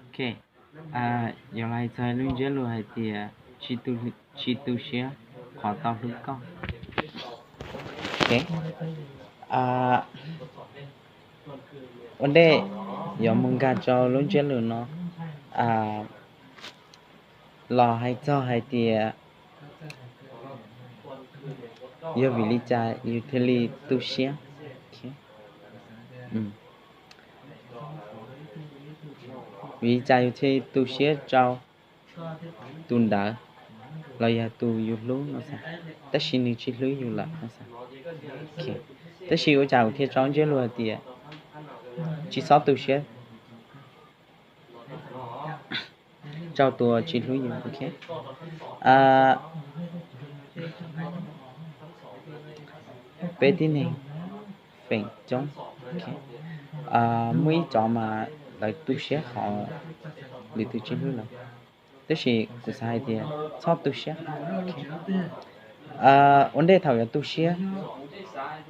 Ok, yuav los hais txog lub ntsiab lus hais tias tsis tu siab qhov tau hlub koj. Ok, ua ntej yuav mus nkag rau lub ntsiab lus no los hais txog hais tias yog vim li cas yus thiaj li tu siab. Vim li cas yus thiaj li tu siab rau tus ntawd los yog tus yus hlub no xav, tab sis nws tsis hlub yus lawm no xav. Tab sis ua cas kuv thiaj tso ntsiab lus hais tias tsis txhob tu siab rau tus tsis hlub yus. Ok, peb tib neeg feem coob muaj ib cov mas lawv tu siab qhov lwm tus tsis hlub lawm, tab sis kuv xav hais tias txhob tu siab. Ua ntej thaum yuav tu siab,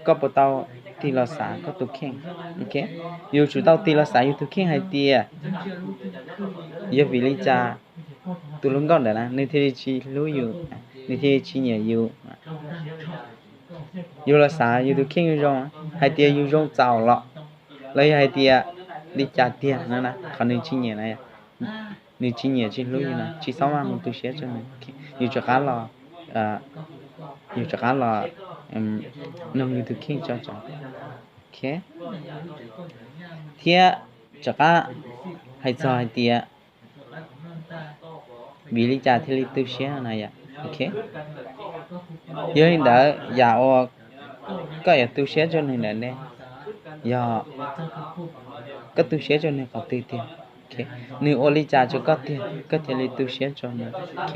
koj puas tau tig los xav koj tus kheej? Ok, yus tsum tau tig los xav yus tus kheej hais tias yog vim li cas tus hluas nkauj ntawd na nws thiaj li tsis hlub yus, nws thiaj li tsis nyiam yus. Yus los xav yus tus kheej zoo zoo hais tias yus zoo txaus los, los yog hais tias li cas tiag no na qhov nws tsis nyiam na, nws tsis nyiam tsis hlub yus na tsis txhob maj mus tu siab rau nws. Yus rov qab los, yus rov qab los noog yus tus kheej tso tso. Ok, thiab rov qab hais txog hais tias vim li cas thiaj li tu siab no yom. Ok, yog li ntawd yam uas koj yuav tu siab rau nws ntawd ne, yog koj tu siab rau nws qhov twg tiag? Ok, nws ua li cas rau koj tiag koj thiaj li tu siab rau nws? Ok,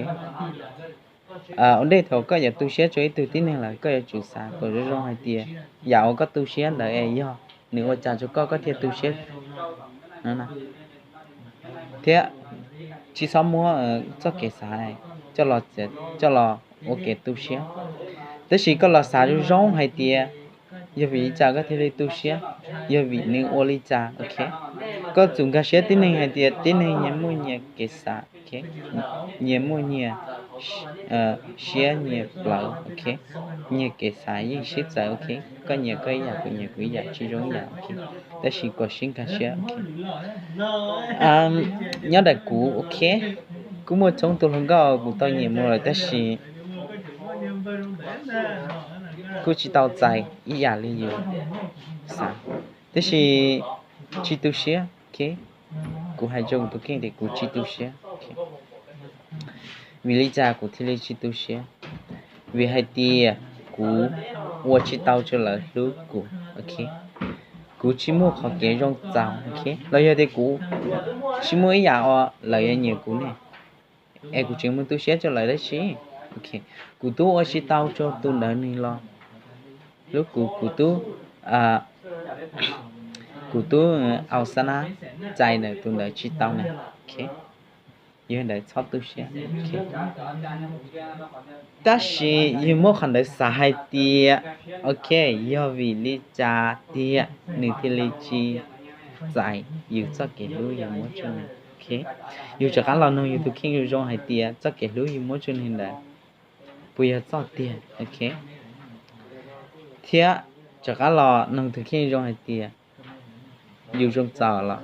ua ntej thaum koj yuav tu siab rau ib tug tib neeg lawm koj yuav tsum xav kom zoo zoo hais tias yam uas koj tu siab ntawd es yog nws ua cas rau koj koj thiaj tu siab no na. Thiab tsis txhob muab txoj kev xav coj los, coj los ua kev tu siab, tab sis koj los xav zoo zoo hais tias yog vim li cas koj thiaj li tu siab, yog vim nws ua li cas. Ok, koj txum nkag siab tib neeg hais tias tib neeg nyias muaj nyias kev xav, nyias muaj nyias siab nyias plawv. Ok, nyias kev xav yeej sib txawv. Ok, koj nyiam koj ib yam kuv nyiam kuv ib yam tsis zoo ib yam. Ok, tab sis kom sib nkag siab. Ok, nyob ntawm kuv, ok, kuj muaj txhoob tus hluas nkauj kuv tau nyiam mus lawm tab sis kuj tsis tau txais ib yam li yus xav, tab sis tsis tu siab. Ok, kuv hais rau kuv tus kheej tias kuv tsis tu siab. Vim li cas kuv thiaj li tsis tu siab? Vim hais tias kuv ua tsis tau rau lawv hlub kuv. Ok, kuv tsis muaj qhov kev zoo txaus. Ok, los yog tias kuv tsis muaj ib yam uas lawv yuav nyiam kuv ne, es kuv tseem mus tu siab rau lawv dab tsi? Ok, kuv twb ua tsis tau rau tus ntawd nws los hlub kuv, kuv twb, kuv twb au xa nab txais ntawm tus ntawd tsis tau na. Ok, yog ntawd txhob tu siab. Tab sis yus muab qhov ntawd xav hais tias, ok, yog vim li cas tiag nws thiaj li tsis txais yus txoj kev hlub yus muab rau nws? Ok, yus rov qab los noog yus tus kheej zoo zoo hais tias txoj kev hlub yus muab rau nws ntawd puas yog txoj tiag? Ok, thiab rov qab los noog tus kheej zoo hais tias yus zoo txaus los,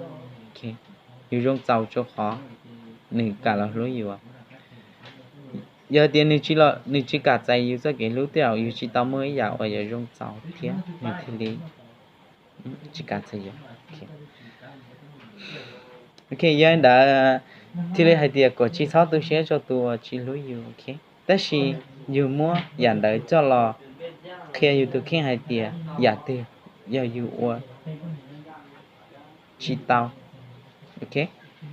yus zoo txaus rau qhov nws kam los hlub yus? Yog tias nws tsis kam txais yus txoj kev hlub tej zaum yus tsis tau muaj ib yam uas yuav zoo txaus thiab nws thiaj li tsis kam txais yus. Ok, yog li ntawd thiaj li hais tias kom tsis txhob tu siab rau tus uas tsis hlub yus. Ok, tab sis yus muab yam ntawd coj los qhia yus tus kheej hais tias yam twg yog yus ua tsis tau, ok,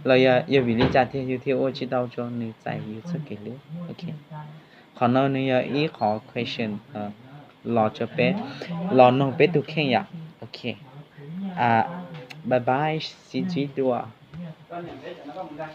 los yog vim li cas tiag yus thiaj ua tsis tau rau nws txais yus txoj kev hlub. Ok, qhov no nws yog ib qhov question los rau peb, los noog peb tus kheej yom. Ok, bye bye, sib ntsib dua.